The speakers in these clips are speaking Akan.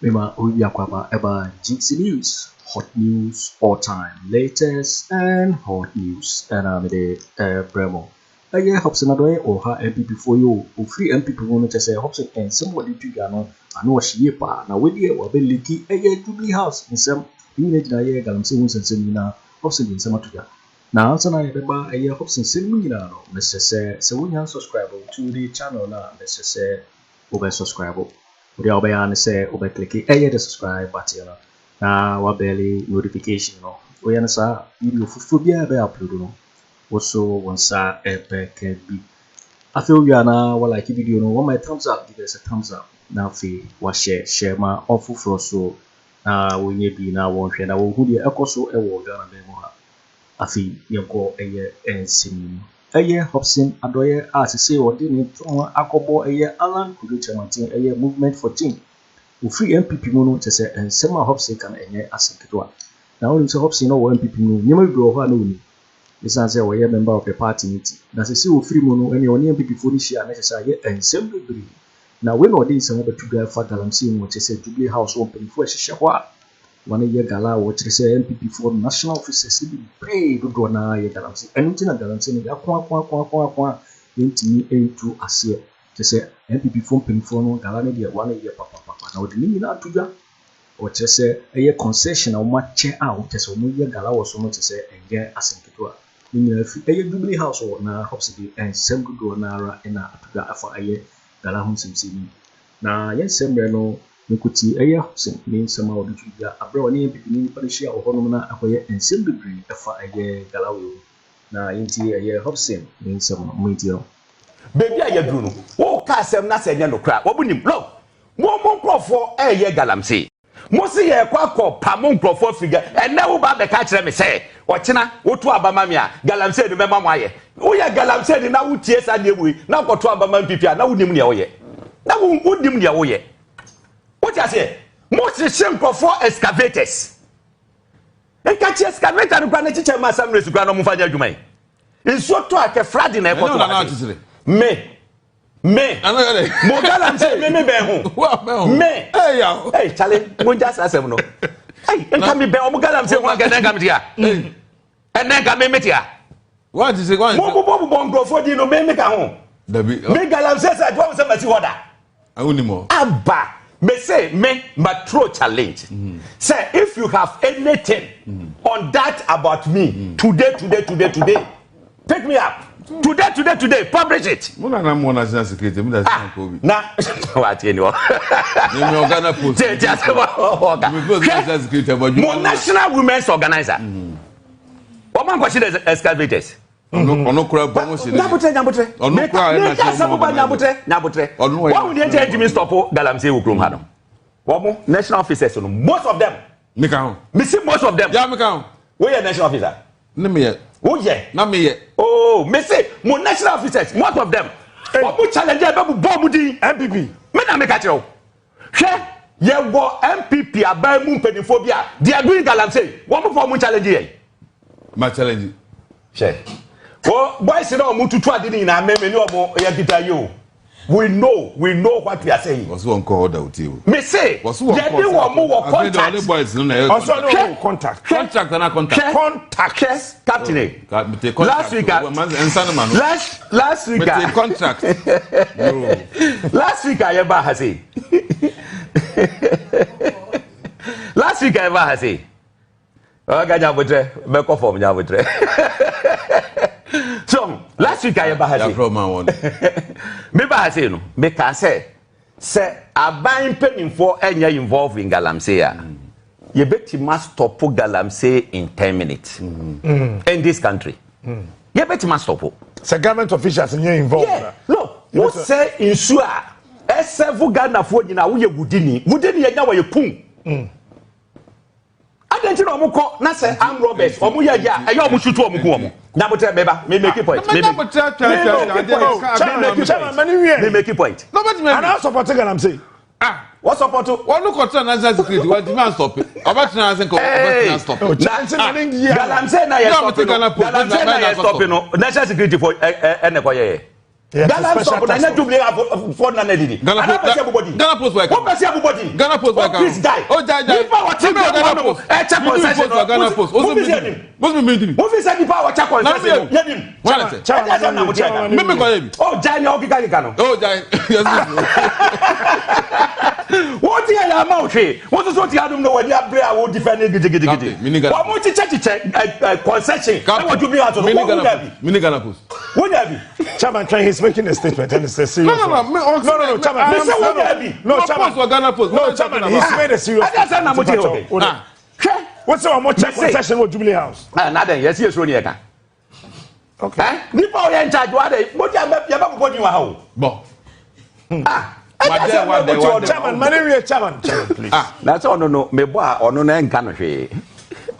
Mema obi akwaaba ɛba GC News, hot news all time, latest and hot news ɛna mede ɛbrɛ mo. Ɛyɛ Hopeson Adorye ɔha NPP foɔ yi o, ofiri NPP mu no kyɛ sɛ Hopeson nsɛm wɔde to dwa no ano ɔhye yie paa, na wedeɛ wabɛ leak ɛyɛ Jubilee House nsɛm ne nyina gyina yɛ galamsey ho nsɛnsɛm nyinaa. Hopeson de nsɛm ato dwa. Na ansa na yɛbɛba ɛyɛ Hopeson nsɛm mu nyinaa no, mesrɛ sɛ wonya subscribe to the channel no a, mesrɛ sɛ wobɛ subscribe. Wode a wobɛyɛ ne sɛ wobɛ click ɛyɛ the subscribe button no na wa bell notification no. Woyɛ no saa, video foforɔ biara bɛyɛ upload no, wo so wo nsa ɛbɛka bi. Afei wowie a na wa like video no, wɔma thumbs up, give us a thumbs up, na afei wahyɛ hyɛ ma ɔfoforɔ so na wɔnyɛ bi na wɔnhwɛ na wɔnhu deɛ ɛkɔ so ɛwɔ Ghana bɛn mu ha. Afei yɛnkɔ ɛyɛ nsɛm yi mu. Ɛyɛ Hopeson Adorye a sese wɔde ne ntoma akɔbɔ ɛyɛ Alan Kwadwo Kyerematen, ɛyɛ Movement for Change, ofiri NPP mu no, kyerɛ sɛ nsɛm a Hopeson ka no ɛnyɛ asɛm ketewa. Na wonim sɛ Hopeson no wɔ NPP mu no, nneɛma bebree wɔ hɔ a na onim ɛsiane sɛ wɔyɛ member of the party no ti. Na sɛ ofiri mu no, ɛne ɔne NPP foɔ no hyia na kyerɛ sɛ ayɛ nsɛm bebree. Na wei na ɔde nsɛm bɛto dwa fa galamsey mu. Ɔkyerɛ sɛ Jubilee House wɔ mpanyinfoɔ a ɛhyehyɛ hɔ a wɔn yɛ gala a wɔkyerɛ sɛ NPP foɔ national officers no bebree dodoɔ naa yɛ galamsey. Ɛno nti na galamsey no yɛako ako ako ako ako a yɛntumi ntu aseɛ. Kyerɛ sɛ NPP foɔ mpanyinfoɔ no gala no deɛ, wɔn yɛ papapapa. Na wɔde ne nyinaa ato dwa. Ɔkyerɛ sɛ ɛyɛ concession a wɔn akyɛ a wɔkyerɛ sɛ wɔn yɛ gala wɔ so no, kyerɛ sɛ ɛnyɛ asɛm ketewa. Ne nyinaa fi ɛyɛ Jubilee House wɔ. Na Hopeson de nsɛm dodoɔ naa ɛna ato dwa afa ɛyɛ gala ho nsɛmsɛm yi. Na yɛn nsɛm mmerɛ no nkuti ɛyɛ Hopeson ne nsɛm a wɔde to dwa abere a ɔne NPP ne nipa no hyia wɔ hɔnom na akɔyɛ nsɛm bebree ɛfa ɛyɛ gala wɔ mu. Na yɛnti ɛyɛ Hopeson ne nsɛm no mo nti no. Beebi a yɛduru no, wɔka asɛm na sɛ ɛnyɛ nokora wɔn nim. Look, mo nkurɔfoɔ ɛyɛ galamsey. Mo si yɛ kɔ akɔ pa mo nkurɔfoɔ firi ga. Ɛnɛ wo ba bɛka kyerɛ me sɛ ɔkyena woto abama mi a, galamsey ni bɛma mo ayɛ. Woyɛ galamsey ni na wotie saa nneɛma yi na kɔto abama NPP a, na wonim nea woyɛ, na wonim nea woyɛ. Wote aseɛ? Mo hyehyɛ nkurɔfoɔ excavators nka kyerɛ excavator no kora ne kyekyɛ ma assembly kora na ɔmo fa nyɛ adwuma yi. Nsuo tɔ a, kɛ flood na ɛkɔtɔ ase. Me mo galamsey, me bɛn ho me? Hey chale, mo n ja saa asɛm no. Hey, nka mi bɛn ɔmo galamsey ho anka ɛnɛ nka mi ti ha, ɛnɛ nka mi ti ha. Mo bobɔ bobɔ nkurɔfoɔ di no, me ka ho. Me galamsey sɛ ɛtoa mo sɛ ma si hɔ da aba. Me say me ma throw challenge say if you have anything on that about me today, today, today, today, pick me up today, today, today, publish it. Mo nana mo national security mo da ah kobi. Na wa tie ni wɔ. Ní mi Ghana Post. Tie tie asɛ wɔ ɔga. Mi post national security mo national women's organizer wɔn máa ń kɔsi the excavators. Ɔno kura bɔ mo si ne. Nyabotrɛ, nyabotrɛ. Ɔno kura ɛ national women's organizer. Nyabotrɛ, nyabotrɛ. Ɔno wɔn mu deɛ nkyɛn ntumi stop galamsey wɔ kurom ha no, wɔn mo national officers no, most of them. Mi ka ho. Mi si most of them. Ya mi ka ho. Woyɛ national officer. Ne mi yɛ. Woyɛ. Na mi yɛ. Oh, mi se mo national officers, most of them, wɔn mo challenge ɛ bɛ bu bɔɔl mu din. NPP. Mi na mi ka kyerɛ o. Hwɛ, yɛ wɔ NPP aban mu mpanimfoɔ bi a they are doing galamsey. Wɔn mo fɔ wɔn challenge yɛ. Ma challenge. Hwɛ, wɔ boys na wɔn tutu adi ni nyinaa, mɛmɛ ni wɔn yɛ kita yi o. We know what we are saying. Wɔsi wɔn kɔ ɔda o tie o. Mi se yɛde wɔn mo wɔ contact. Afei de boys no na yɛ. Ɔsɔ ne wɔ contact. Contract na contact. Contact. Hwɛ, captain, last week a nsa ne ma no. Last week a contract. Last week a yɛ ba ha se, last week a yɛ ba ha se, ɔka nyabotrɛ bɛkɔ fam nyabotrɛ. So last week a yɛ ba ha se, Yafrɛ ɔma wɔn. Me ba ha se no, me ka sɛ aban mpanimfoɔ ɛnyɛ involved in galamsey a, yɛbɛtumi a stop galamsey in 10 minutes in this country. Yɛbɛtumi a stop. Sɛ government officials nyɛ involved. Yeah, look, wosɛ nsuo a ɛsɛfo Ghanafoɔ nyinaa, woyɛ wudini, wudini yɛ nya wɔyɛ kum adan ti na ɔmo kɔ na sɛ armed robbers ɔmo yɛ yɛ a, ɛyɛ ɔmo sutu ɔmo ku ɔmo. Nyabotrɛ bɛba, me make point. Me nyabotrɛ twɛ twɛ twɛ. Chairman, mani wiye. Me make point. Ana support galamsey? Ah. Wọ́n support. Wɔn kɔ tena national security, wɔn ti ma stop ɔbɛ tena ase nkɔ ɔbɛ tena stop. Na galamsey na yɛ stop no, galamsey na yɛ stop no, national security fo ɛ ɛ ɛnɛ kɔ yɛ yɛ. Ghana stop na nyɛ Jubilee fo na na didi. Ana pɛ sɛ abobɔ din. Ghana post wɔ ɛka. Wo pɛ sɛ abobɔ din. Ghana post wɔ ɛka. O please die. O jai jai. Nipa wɔ ti bi Ghana post. Ɛkyɛ concession no. Ghana post. Wo fi sɛ nim. Wo fi mi nim. Wo fi sɛ nipa wɔ kyɛ concession no. Yɛ nim. Ɛdi asɛm na mo kyɛ ka. Mímí kɔ yɛ bi. O jai ni ɔkeka keka no. O jai. Wo ti yɛ yɛ ama wo hwee. Wo soso ti adum no wɔ ni abere a wo defend gidigidigidi. Wɔn mo kyekyɛ kyekyɛ concession. Ɛwɔ Jubilee House no. Wo nya bi. Mini Ghana post. Wo nya bi. Chairman, try. He's making a statement, and it's a serious. No, no, no. Me, no, no, no, Chairman. Me say wo nya bi. No, Chairman. Post Ghana post. No, Chairman. He's made a serious. Ɛdi asɛm na mo ti hɔ. Ah. Hwɛ. What's the one check concession wɔ Jubilee House? Ah, na den yɛsi esuro ni yɛ ka. Okay. Eh? Nipa oyɛ in charge wa de. Mo di abɛ yɛ bɛ bɔ di wa ha o. Bɔ. Ah. Ɛdi asɛm na mo ti hɔ. Chairman, mani wie chairman. Chairman, please. Ah, na sɛ ɔno no mebɔ a ɔno no ɛnka no hwee.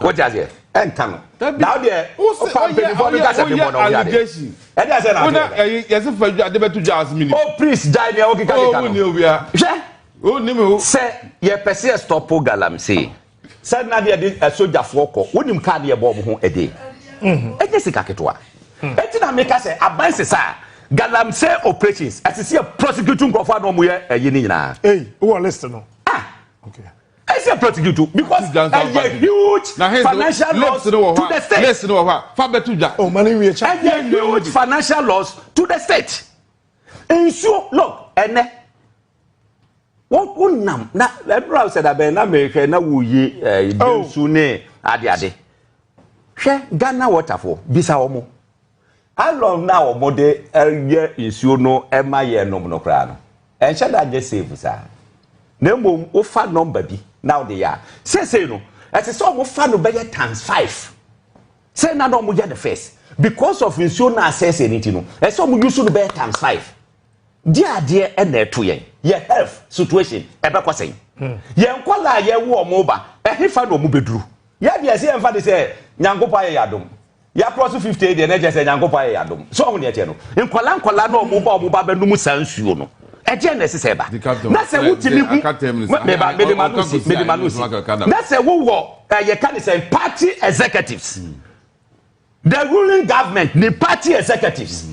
Wote aseɛ? Ɛnka no. Na wo deɛ ɔpa mpanyinfoɔ no kasa mebɔ na ɔyɛ adeɛ. Ɛdi asɛm na ate. Ɛyi yɛsi fa ade bɛto dwa ase mi ni. Oh please gyae nea ɔkeka keka no. Oh ni obia. Hwɛ. Oh ni mi ho. Sɛ yɛpɛ sɛ yɛ stop galamsey sɛ na deɛ de sogyafoɔ kɔ wonim kaa ne yɛbɔ ɔmo ho ɛde ɛnyɛ sika ketewa eti na meka sɛ aban sesa a galamsey operations ɛsɛ sɛ yɛ prosecute nkurɔfoɔ a na ɔmo yɛ ɛyi ne nyinaa. Ei wowɔ list no. Ah. Okay. Ɛsɛ yɛ prosecute because ɛyɛ huge financial loss to the state. List no wɔ hɔ a fa bɛto dwa. Oh mane wie kyɛ. Ɛyɛ huge financial loss to the state. Nsuo look ɛnɛ. Wo wo nam na ɛdura sɛ dabɛn na mehwɛ na woyi ɛɛ eh, nsu ne ade ade. Hwɛ Ghana waterfoɔ bisa wɔn. Along na wɔn de ɛyɛ nsuo no ɛma yɛn nom no koraa no ɛnhyɛ da nyɛ safe saa. Na mmom wofa nɔmba bi na wode yɛ a seesei no ɛsɛ sɛ wɔn fa no bɛyɛ times five. Sɛ na na wɔn yɛ no first because of nsuo no asɛesɛe no ti no ɛsɛ wɔn use no bɛyɛ times five. Deɛ adeɛ na ɛto yɛn, yɛ health situation ɛbɛkɔ sɛn? Yɛn nkwadaa a yɛwo wɔn ba, ɛhefa na wɔn bɛduru? Yɛ deɛ sɛ yɛmfa de sɛ Nyankopɔn ayɛ yɛn adom. Yɛakorɔ so 50 deɛ na ɛkyerɛ sɛ Nyankopɔn ayɛ yɛn adom. So ɔho deɛ ɛteɛ no? Nkwadaa nkwadaa na wɔn ba wɔn ba bɛnom saa nsuo no, ɛdeɛn na ɛsɛ sɛ ɛba? Na sɛ wotumi hu, meba, mede ma no si, mede ma no si. Na sɛ wowɔ, yɛka ne sɛn, party executives. The ruling government ne party executives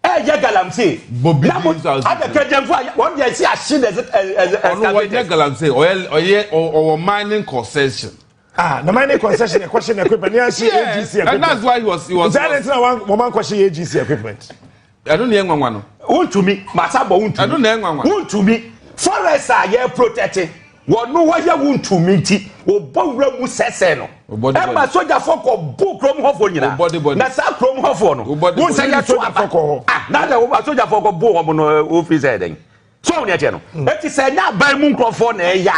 ɛyɛ galamsey. Bobi Na mo di nso ase. abɛka gyɛnfo a wɔn deɛ ɛsi ahye the Ɔno wɔnyɛ excavators. galamsey ɔyɛ ɔyɛ ɔwɔ mining concession. Ah, na mining concession ɛkɔhyɛ na equipment ne ahye AGC equipment. And that's why he was he was. Nti adi ntina wɔn wɔn ankɔhyɛ AGC equipment. Ɛno na ɛnwanwa no. Wontumi masa bɔ wontumi. Ɛno na ɛnwanwa. Wontumi forest a yɛ protect wɔn no wɔyɛ wontumi nti wɔbɔ wura mu sɛsɛ no. Ɛma sogyafoɔ kɔ bo kurom hɔfoɔ nyinaa. Na saa kurom hɔfoɔ no sɛ yɛto aba ah na adɛ wɔn sogyafoɔ kɔ bo wɔn no ofi sɛ ɛdɛn so wɔn ɛkyɛ no eti sɛ ɛnyɛ aban mu nkurɔfoɔ na ɛyɛ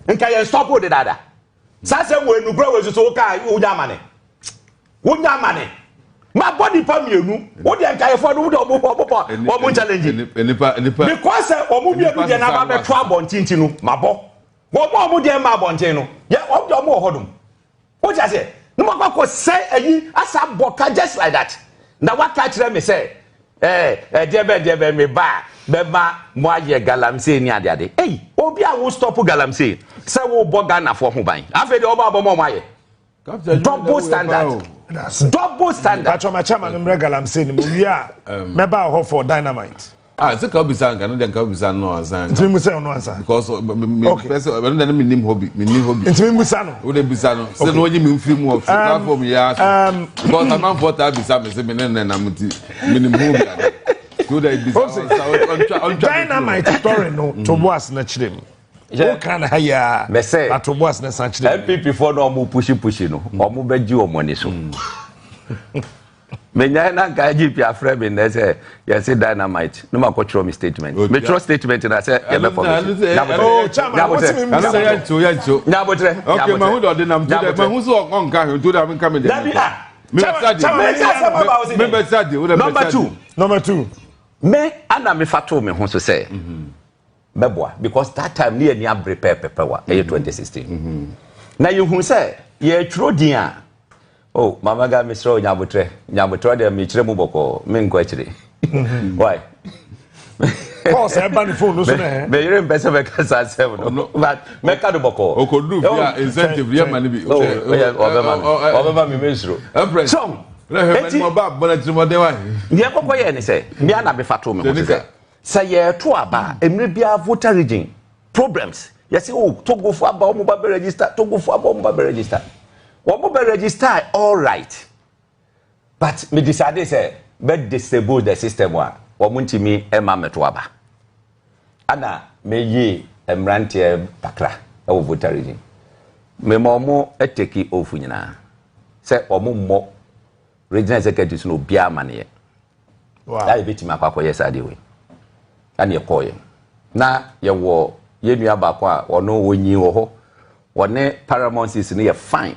a nka yɛn stop de dada saa sɛ wɔ enukura wɔ esusu woka wonya amane wonya amane ma bɔ nipa mmienu wo deɛ nkaeɛfoɔ no wo deɛ ɔmo ɔmo bɔ ɔmo challenge because sɛ ɔmo mmienu deɛ n'aba bɛto abɔnten ti no ma bɔ wɔn a wɔn deɛ mma abɔnten no yɛ wɔn deɛ wɔn wɔ hɔ nom o ti aseɛ ne mo akɔ akɔ sɛ ayi asa bɔ ka just like that na waka kyerɛ me sɛ ɛɛ ɛdeɛ bɛ deɛ bɛ me ba bɛma mo ayɛ galamsey ne adeade eyi obi a wo stop galamsey sɛ wo bɔ Ghanafoɔ ho ban afei deɛ ɔba abɔ mo ɔmo ayɛ. Double standard. Double standard. Patro ma chairman no mbrɛ galamsey no mu wie a mɛba hɔ for dynamite. Ah, sɛ ka obisa nka no deɛ nka obisa no ansa. Ntumi musa ɔno ansa. Because me me pɛ sɛ ɛno deɛ no menim hɔ bi menim hɔ bi. Ntumi musa no. Wo de bisa no sɛ na ɔnyi me mfiri mu wɔ platform yi ara so. Because amanfoɔ taa bisa me sɛ me ne ne nam nti menim ho bi ade. So de bisa ɔntwa ɔntwa. Dynamite story no to bo ase na kyerɛ mu. Wo kan na ha yi a. Mɛsɛ. Ato bo ase na san kyerɛ. NPP foɔ na ɔmo pushi pushi no ɔmo bɛ gye ɔmo ani so. Menyae na nka IGP afrɛ me nnɛ sɛ yɛse dynamite na makɔ twerɛ me statement. Metwerɛ statement na sɛ yɛbɛ formation. Nyabotrɛ. Nyabotrɛ. Okay, mahu dɛ ɔde nam to dɛ mahu sɛ ɔnka hwɛ nto dɛ menka me deɛ. Dabi ah. Mebɛsa deɛ. Mebɛsa deɛ. Number two. Number two. Me ana mefa too me ho so sɛ. Mɛboa because that time ne yɛn ani abere pɛɛpɛpɛ wa ɛyɛ 2016 na yɛhu sɛ yɛtwerɛ din a oh mama ga mesrɛ wo nyabotrɛ nyabotrɛ deɛ mekyerɛ mu bɔkɔɔ menkɔ akyire why Paul sɛ ɛba ne phone no so na ɛ. Me yere mpɛ sɛ mɛka saa asɛm no but mɛka no bɔkɔɔ. Okodu fi a incentive yɛ ma ne bi. Ɔbɛma me ɔbɛma me mensuro. Empress. So. Eti deɛ kɔkɔ yɛ ne sɛ mmea na mefa to me ho sɛ sɛ yɛreto aba a mmerɛ biara Volta region problems yɛsɛ o oh, Togofo aba wɔn ba bɛ register, Togofo aba wɔn ba bɛ register, wɔn bɛ register, all right, but me decide sɛ bɛ disable the system a wɔn ntumi ɛma mɛto aba. Ana meyii mmeranteɛ kakra wɔ Volta region. Mema wɔn take oath nyinaa sɛ wɔn mmɔ regional executives no obiara amaneɛ. Wow. A yɛbɛtumi akɔ akɔyɛ saa deɛ wei. Ɛna yɛkɔɔyɛ. Na yɛwɔ yɛn nua baako a ɔno wɔnyin wɔ hɔ. Wɔne Paramountcies no yɛ fine.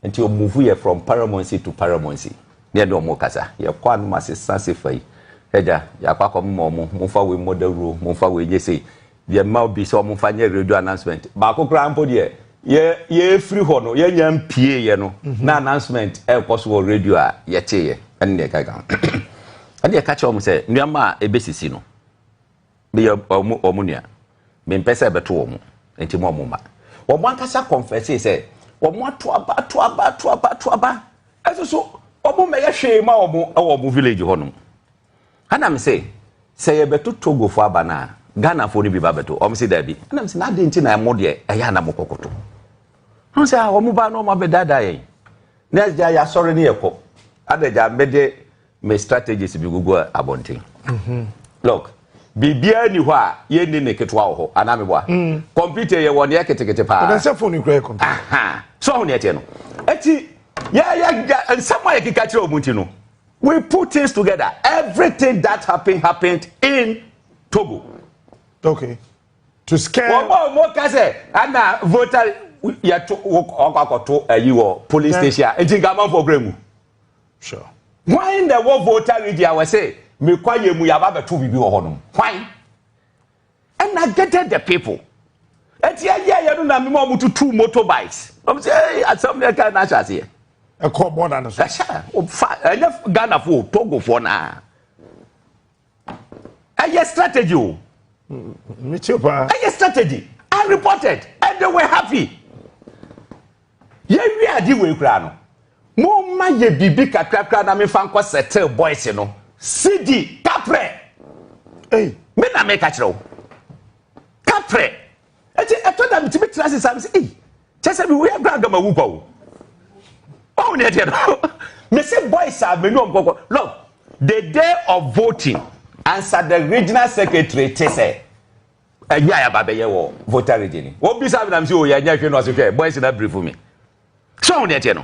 Nti ɔ move yɛ from paramoncy to paramoncy ne yɛne ɔmo kasa. Yɛkɔ a no masesa sefa yi. Agya, yɛakɔ akɔ mema ɔmo, momfa wei mmɔ dawuro, momfa wei nyɛ sei. Yɛma obi sɛ ɔmo mfa nyɛ radio announcement. Baako koraa mpo deɛ, yɛ yɛfiri hɔ no, yɛnnya mpieeɛ no, na announcement ɛrekɔ so wɔ radio a yɛteeɛ. Ɛne deɛ ɛka ho. Ɛne yɛka kyerɛ ɔmo sɛ nneɛma a ɛbɛsisi no, Meyɛ wɔn wɔn nua. Mempɛ sɛ ɛbɛto wɔn, enti mo a momma. Wɔn ankasa kɔnfɛsee sɛ wɔn ato aba, ato aba, ato aba, ato aba. Ɛso so wɔn mmɛyɛ hwee ma wɔn wɔ wɔn village hɔnom. Ɛna me se, sɛ yɛbɛto Togofoɔ aba no a, Ghanafoɔ no bi ba bɛto. Wɔn se daabi. Ɛna me se, na adɛn nti na mo deɛ ɛyɛ a na mokɔkoto? Wɔn sɛ, ah, wɔn ba no wɔn abɛdaadaa yɛn. Na agya yɛasɔre ne yɛkɔ. Ada gya mede me strategies bi gugu abɔnten. Look, biribiara ni hɔ a yɛnni ne ketewa wɔ hɔ anaa meboa? Computer yɛ wɔ neɛ ketekete paa. Ɛdɛ sɛ phone kura yɛ computer. So ɔho neɛ teɛ no. Eti yɛ yɛ nsɛm a yɛkeka kyerɛ wɔn ti no, we put things together. Everything that happened happened in Togo. Okay. To scare. Wɔn a wɔn ka sɛ ana voter yɛto ɔkɔ akɔto ayi wɔ polling station a nti nka amanfoɔ kura mu. Sure. Hwan na ɛwɔ Volta region a wɔse mekɔ ayɛ mu yɛaba bɛto biribi wɔ hɔnom? Hwan? And I gathered the people. Eti ɛyɛ yɛ no na mema wɔn tutu motorbikes. Wɔn sɛ ɛy asɛm na ɛka na ahyɛ aseɛ. Ɛkɔ bɔda no so. Ɛhyɛ fa ɛnyɛ Ghana fo Togo foɔ naa. Ɛyɛ strategy o. Mekyɛ paa. Ɛyɛ strategy. I reported and they were happy. Yɛwie ade wei koraa no, momma yɛ biribi kakrakra na memfa nkɔ settle boys no. Sidi, kaprɛ! Ei. Me na meka kyerɛ wo. Kaprɛ! Eti ɛtɔ da metumi tena ase saa me sɛ, ei, kyɛ sɛ mewu yɛ koraa gama wu kwa o. Ɔhu ne ɛteɛ no. Me se boys a me ne wɔn kɔkɔ. Look, the day of voting, ansa the regional secretary te sɛ, Ɛnyɛ a yɛaba bɛyɛ wɔ Volta region ni. Wɔn bisa mi na mi si o yɛ nyɛ hwee na ɔsi hwɛ boys na brief mi. So ɔho deɛ teɛ no.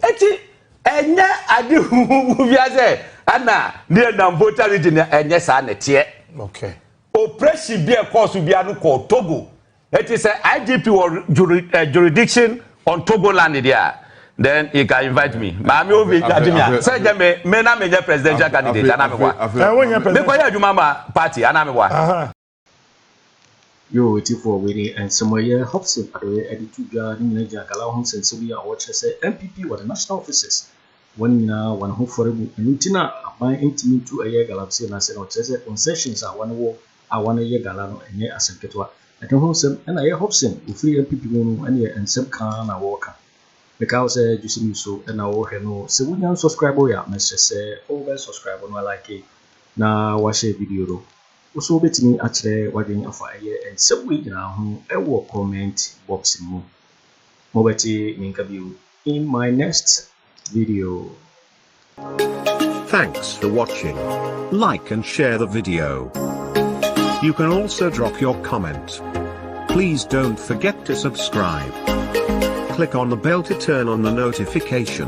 Eti ɛnyɛ ade huhuhu bi asɛ ɛna ne yɛ nam Volta region ɛnyɛ saa na ɛteɛ. Okay. Operation bi a ɛkɔɔ so biara no kɔɔ Togo. Eti sɛ IGP wɔ jurisdiction on Togo land deɛ a, then he can invite me. Maame obi invite me a, sɛ nyɛ me, me na menyɛ presidential candidate anaa meboa? Mekɔyɛ adwuma ma party anaa meboa? Yo atifoɔ, wei ne nsɛm a ɛyɛ Hobson Adorye de to dwa. Ne nyinaa gyina Gala ho nsɛnsɛm yi a ɔkyerɛ sɛ NPP wɔ the national offices wɔn nyinaa wɔn ho fɔre mu, ɛno nti na aban ntumi ntu ɛyɛ galamsey no ase, na ɔkyerɛ sɛ concessions a wɔn wɔ a wɔn yɛ gala no ɛnyɛ asɛm ketewa. Ɛno ho nsɛm ɛna ɛyɛ Hobson ofiri NPP mu no ɛneɛ nsɛm kaa na wɔreka. Meka wo sɛ Juicy News so ɛna wɔrehwɛ no, sɛ wonya nsubscribe yɛ a mɛsrɛ sɛ wobɛ subscribe no alike na wahyɛ video no. Wo nso wobɛtumi akyerɛ w'adwene afa ɛyɛ nsɛm wei nyinaa ho ɛwɔ comment box no mu. Mobɛte me nka bio in my next video. Thanks for watching. Like and share the video. You can also drop your comment. Please don't forget to subscribe. Click on the bell to turn on the notification.